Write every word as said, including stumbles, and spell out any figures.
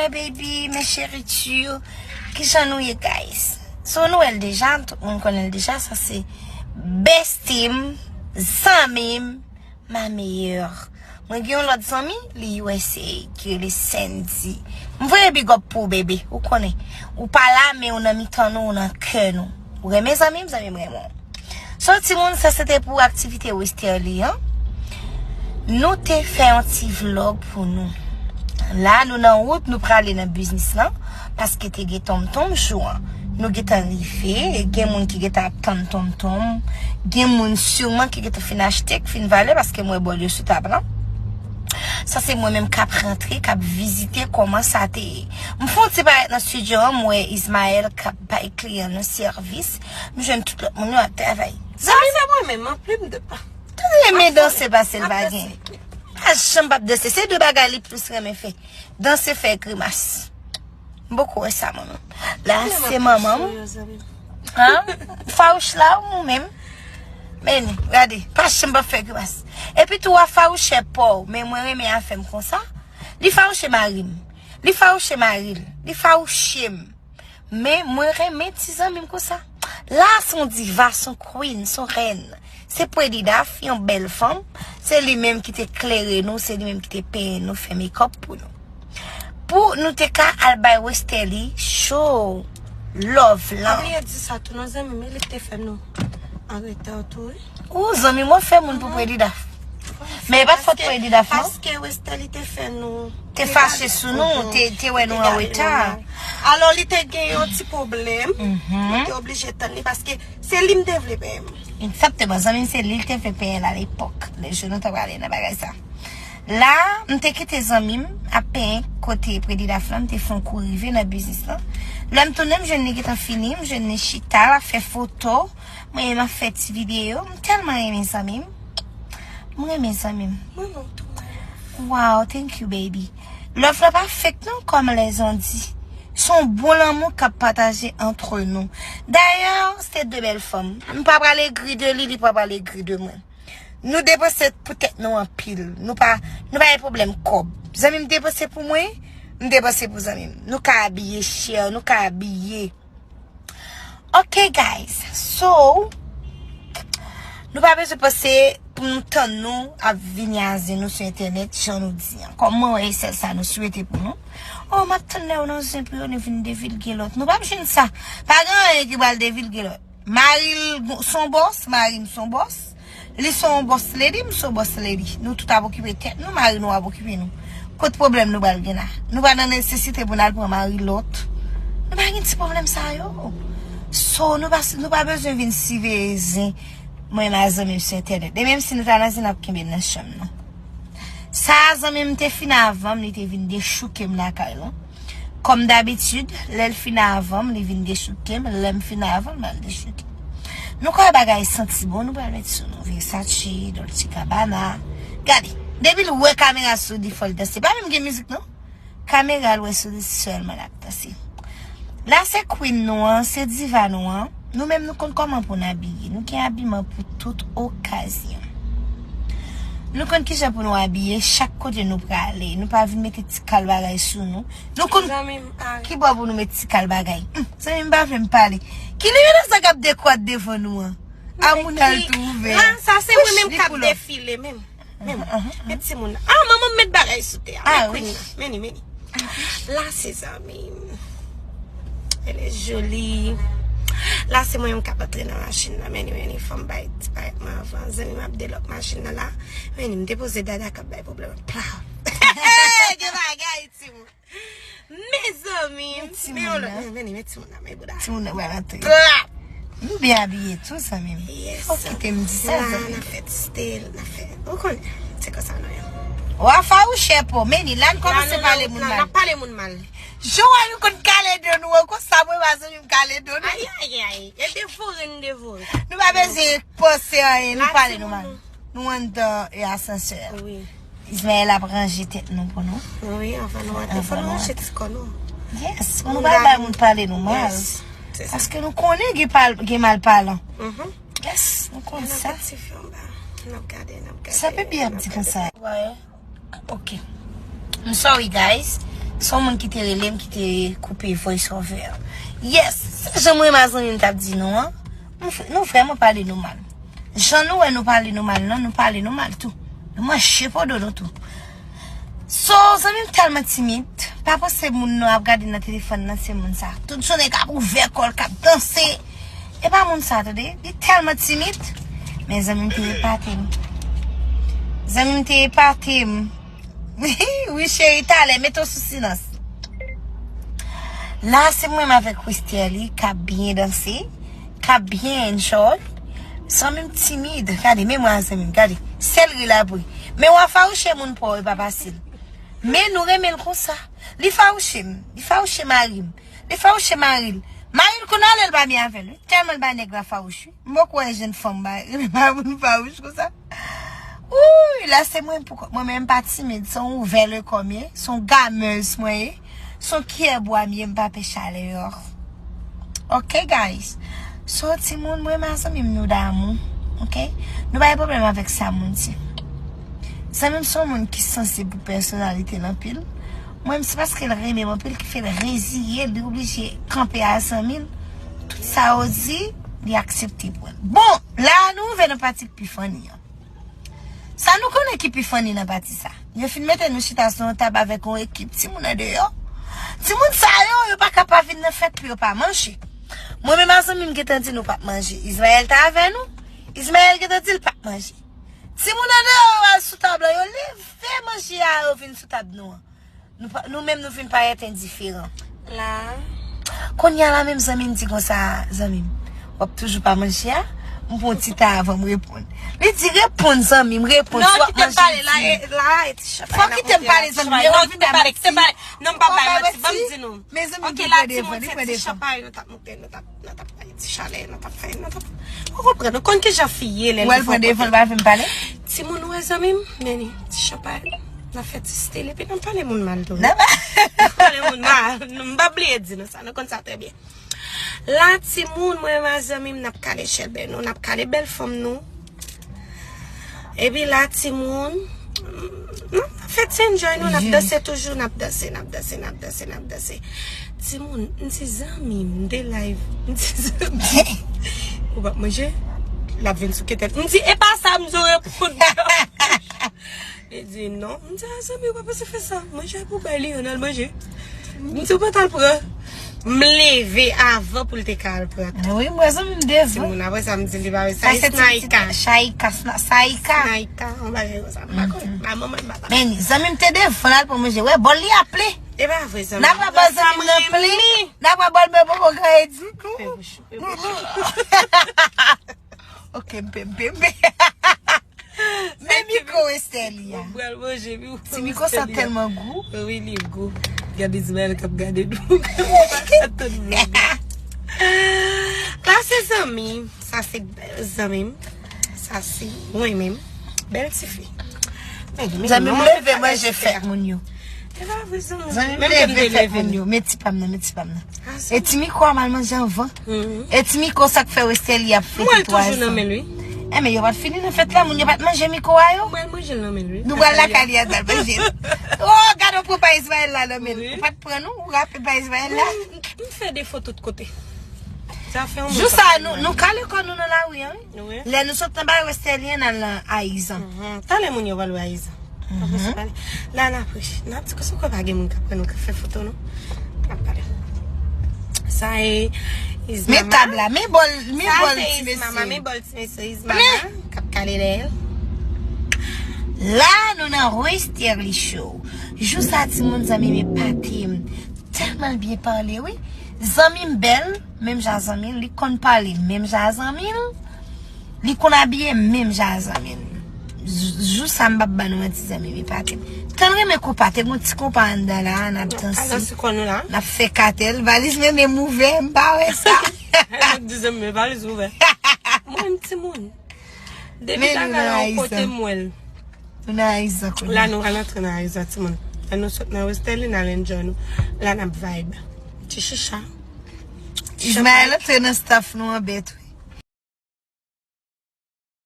Hey baby, mes chéris, tu, kijan nou ye, guys? So, nou wè l deja, tout moun konnen l deja, sa se bestie m, zanmi m, ma meilleure. Mwen gen yon lòt zanmi, li U S A, ki rele Sandy. M voye big up pou ou, bebe, ou konnen. Ou pa la, men ou nan mitan nou, ou nan kè nou. Ou renmen zanmi m, zanmi m renmen w. So, timoun, sa se te pou aktivite Westerlie an. Nou te fè yon ti vlog pou nou. La, nou nan wout, nou prale nan biznis lan, paske te gen tonmtonm jou an. Nou gentan rive, gen moun ki gentan ap tann tonmtonm, gen moun siman ki gentan fin achte, ki fin vale, paske m wè bòl yo sou tab lan. Sa se mwen menm k ap rantre, k ap vizite kòman sa te ye. M fè yon ti parèt nan estidyo an, m wè Ismaël k ap bay kliyan nou sèvis. M jwenn tout lòt moun yo ap travay. Sa se mwen menm, an plim de pa. Tande, men danse pase l pa gen. Pa janm p ap danse. Se de bagay li plis renmen fè. Danse, fè grimas. M poko wè sa, mwen menm. La, se manman m. An? Fawouch la, ou menm? Men, gade, pa janm p ap fè grimas. Epi tou, w ap fawouche pa w, men mwen renmen afè m konsa. Li fawouche mari m. Li fawouche mari l. Li fawouche m. Men mwen renmen ti zanmi m konsa. La, se yon diva, se yon queen, se yon rèn. Se Pretty Daf, yon bèl fanm. Se li menm ki te klere nou, se li menm ki te penyen nou, fè makeup pou nou. Pou nou te ka al bay Westerlie show love lan. Pa bliye di sa tou non, zanmi m, e li k te fè nou an reta tou, wi. Ou zanmi m, w ap fè moun pou Pretty Daf. Men e pa t fòt Pretty Daf, non. Paske Westerlie te fè nou te fache sou nou, te, te wè nou an reta. Alò, li te gen yon ti pwoblèm. Nou te oblije tann li paske se li m te vle penyen m. Egzakteman, zanmi m, se li l te vle penyen l alepòk. Lè jou nou t ap prale nan bagay sa. La, m te kite zanmi m ap penyen kote Pretty Daf lan, m te fè yon kou rive nan biznis lan. Lè m tounen, m jwenn li gentan fini, m jwenn li chita, l ap fè foto, mwen menm m ap fè ti videyo. M tèlman renmen zanmi m. M renmen zanmi m. Mwen menm tou, my love. Wow, thank you, baby. Love la pa fake non, kòm lèzon di. Se yon bon lanmou k ap pataje antre nou. Dayè, se de bèl fanm. M pa pral egri de li, li pa pral egri de mwen. Nou depanse pou tèt nou anpil. Nou pa, nou pa gen pwoblèm kòb. Zanmi m depanse pou mwen, m depanse pou zanmi m. Nou ka abiye chè, nou ka abiye. Ok, guys. So, nou pa bezwen panse pou nou tann nou ap vini a zen nou sou entènèt, jan nou di an. Kòm mwen wè, e sèl sa nou swete pou nou. Oh, m ap tann lè yo nan zen pou yo vin devilge lòt. Nou p ap jwenn sa. Pa gen anyen ki pral devilge lòt. Mari l gon-, s on bòs, mari m s on bòs. Li s on boss lady, m s on boss lady. Nou tout ap okipe tèt nou, mari nou ap okipe nou. Kot pwoblèm nou pral gen la? Nou pa nan nesesite pou n al pran mari lòt. Nou pa gen ti pwoblèm sa yo. So, nou pa, nou pa bezwen vin siveye zen mwen m a zanmi m sou entènèt. E menm si nou ta nan zen, n ap kenbe n nan chanm nou. Sa a, zanmi m te fin avan m, li te vin dechouke m lakay lan. Kòm dabitid, lè l fin avan m, li vin dechouke m, lè m fin avan l, m al dechouke. Nou kwè bagay santi bon, nou pral met sou nou Versace, Dolce Gabbana. Gade, depi l wè kamera sou li, fò l danse. Pa menm gen mizik non. Kamera l wè sou li sèlman l ap danse. La se queen nou an, se diva nou an. Nou menm nou konn kòman pou n abiye. Nou gen abiman pou tout okazyon. Nou konn kijan pou nou abiye chak kote nou prale. Nou pa vin mete ti kal bagay sou nou. Nou konn ki bò pou nou met ti kal bagay. Hum, zanmi m pa vle m pale. Ki limyè sa k ap dekwat devan nou an? A moun al tou ouvè. La, sa se mwen menm k ap defile menm. Men, men timoun nan. Ah, manman m met bagay sou tè a. Men queen nan. Men li, men li. La se zanmi m. Elle est jolie. La se mwen menm k ap antre nan machin nan. Men li, men li, fò m bay ti parèt mwen avan. Zanmi m ap delòk machin nan la. Men li, m depoze dada k ap bay pwoblèm. Pla! Gen bagay, timoun. Mezanmi, men yon lòt. Men, men, men timoun nan, men bouda. Timoun nan pral antre. Trap! Nou byen abiye tou, zanmi m. Yes. Fò w kite m di sa, zanmi m. N a fè ti stil, n a fè. Ou konnen, se konsa nou ye. W a fawouche po, men ni la n kòmanse pale moun mal. N ap pale moun mal. Jou a nou konn kale do nou an, konsa mwen pa zanmi m kale do nou. Ay, ay, ay. E devore n devore. Nou pa bezwen panse anyen, nou pale nou mal. Nou anndan e asansè a. Wi. Ismaël ap ranje tèt nou pou nou. Wi, anvan nou antre, fò nou ranje ti kò nou. Yes, pou nou pa bay moun pale nou mal. Yes, se sa. Paske nou konnen gen pal-, gen mal palan. Mhm. Yes, nou konn sa. N ap gade, n ap gade. Sa bebe ap di konsa. Wè. Ok. I'm sorry, guys. Se yon moun ki te rele m, ki te koupe voice over. Yes, se jan mwen ma zanmi m t ap di nou an. Nou f- nou vrèman pale nou mal. Jan nou wè nou pale nou mal lan, nou pale nou mal tou. Nou manje podo nou tou. So, zanmi m tèlman timid. Pa panse moun nou ap gade nan telefòn nan se moun sa. Tout jounen k ap ouvè kò l, k ap danse. E pa moun sa, tande. Li tèlman timid. Men zanmi m te epate m. Zanmi m te epate m. Wi, cheri, talè, mete w sou silans. La, se mwen menm avèk Westerlie k ap byen danse, k ap byen enjoy. Zanmi m timid. Gade, men mwen a zanmi m, gade. Sèl ri l ap ri. Men w a fawouche moun pa w, e pa fasil. Men nou renmen l konsa. Li fawouche m. Li fawouche mari m. Li fawouche mari l. Mari l konn ale l pa byen avè l, wi. Tèlman l bay nèg la fawouch, wi. M poko wè jèn fanm bay, renmen bay moun fawouch konsa. Wouy, la se mwen pou kont mwen, men m pa timid, se yon ouvè lekò m ye, se yon gamèz mwen ye, se yon kiyè bwa m ye, m pa pè chalè yo. Ok, guys. So, timoun, mwen ma zanmi m nou damou. Ok? Nou pa gen pwoblèm avèk sa moun di. Zanmi m se yon moun ki sansib pou pèsonalite l anpil. Mwen, se paske l renmen m anpil ki fè l reziye l, li oblije kanpe a zanmi l. Tout sa yo di, li aksepte pran. Bon, la a nou rive nan pati k pi funny an. Sa nou konnen ki pi funny nan pati sa? Yo fin mete nou chita sou yon tab avèk yon ekip timoun andeyò. Timoun sa yo, yo pa ka pa vin nan fèt pou yo pa manje. Mwen menm a zanmi m gentan di nou p ap manje. Ismaël t avè nou. Ismaël gentan di l p ap manje. Timoun andeyò yo al sou tab la, yo leve manje a, yo vin sou tab nou an. Nou pa- nou menm nou vin parèt endiferan. La. Kounye a la menm zanmi m di konsa, zanmi m, w ap toujou pa manje a? M pran ti tan avan m reponn. Li di, reponn zanmi m, reponn. Non, si w ap kite m manje, pale la, di. E, la, e ti chanpay. Fò kite m pale zanmi m, non, kite m pale, kite m pale. Non, m pa bay manti, ban m di nou. Men zanmi m, li pran devan, li pran devan. Ti chanpay, nou t ap monte, nou t ap, nou t ap bay ti chalè, nou t ap fè, nou t ap. Ou konprann, nou konn kijan fi ye lè l pran devan, l pa vle m pale. Timoun, ou wè zanmi m, men ni, ti chanpay. N ap fè ti stil, epi n ap pale moun mal tou. N ap pale moun mal. M pa bliye di nou sa, nou konn sa trè byen. La, timoun, mwen, ma zanmi m, n ap kale chèlbè nou, n ap kale bèl fanm nou. Epi la, timoun, n ap fè ti enjoy nou, n ap danse toujou, n ap danse, n ap danse, n ap danse, n ap danse. Timoun, m di zanmi m, m te live, m di zanmi m, ou p ap manje? L ap vin souke tèt. M di, e pa sa m zo reponn. Li di, non. M di, a, zanmi, ou pa panse fè sa. Manje pou bay li, ann al manje. M di, ou pa t al pran. M leve avan pou l te ka al pran. Wi, mwen zanmi m devan. Timoun, apre sa, m di, li pa wè sa. Sa e se ti, ti Snaika. Shaika, Sna- Saika. Snaika, yon bagay konsa. M pa konn. Ba manman l, ba papa. Men, zanmi m te devan, l al pran manje. Wè, bòl li ap plen. E pa vre, zanmi m. N ap pran bòl zanmi m nan plen. N ap pran bòl mwen poko gaye ditou. Fè bouch ou, fè bouch ou. Ok, m pe, m pe, m pe. Men mikwo Westerlie a. Mwen pral manje, wi. Ti mikwo sa tèlman gou. Wi, li gou. Gade Ismaël k ap gade nou. Mwen pa ka tann vlog la. La se zanmi. Sa se bèl zanmi m. Sa se mwen menm. Bèl tifi. Men, men, zanmi m leve manje fèt moun yo. E pa vre, zanmi. Zanmi m leve fèt moun yo. Men ti pa m nan, men ti pa m nan. E ti mikwo a m al manje anvan. E ti mikwo sa k fè Westerlie ap fete twa zan. Mwen toujou nan men l, wi. E men yo pa t fini nan fèt la, moun yo pa t manje mikwo a yo. Mwen manje l nan men l, wi. Nou pral lakay li a n al manje l. Oh, gade w pran pa Ismaël la nan men l. Ou pa t pran nou, ou rape pa Ismaël la. M fè defo tout kote. Sa fè yon moun. Jou sa, nou, nou kale kò nou nan lari an, wi. Wi. Lè nou sot nan bay Westerlie, n al nan Ayizan. Talè moun yo pral wè Ayizan. Apre sa pale. La n ap ri. N ap di konsa, ou kwè pa gen moun k ap wè nou k ap fè foto, non? N ap pale. Sa e Izmama. Men tab la, men bòl, men bòl ti mesye. Sa se Izmama, men bòl ti mesye Izmama k ap kale dèyè l. La, nou nan Westerlie Show. Jou sa, timoun, zanmi m epate m. Tèlman l byen pale, wi. Zanmi m bèl, menm jan zanmi l, li konn pale, menm jan zanmi l. Li konn abiye menm jan a zanmi l. Jou sa m p ap ba nou manti zanmi m epate m. Tan renmen konpa, te gon ti konpa anndan la, n ap danse. N ap fè katèl, valiz mwen menm ouvè, m pa wè sa. Di zanmi m valiz ouvè. Mwen menm timoun. Depi bagay la yon kote m wè l. Nou nan Ayizan kounye a. La nou al antre nan Ayizan timoun. Lè nou sot nan Westerlie, n al enjoy nou. La n ap vibe. Ti chicha. Ismaël antre nan staff nou an bèt.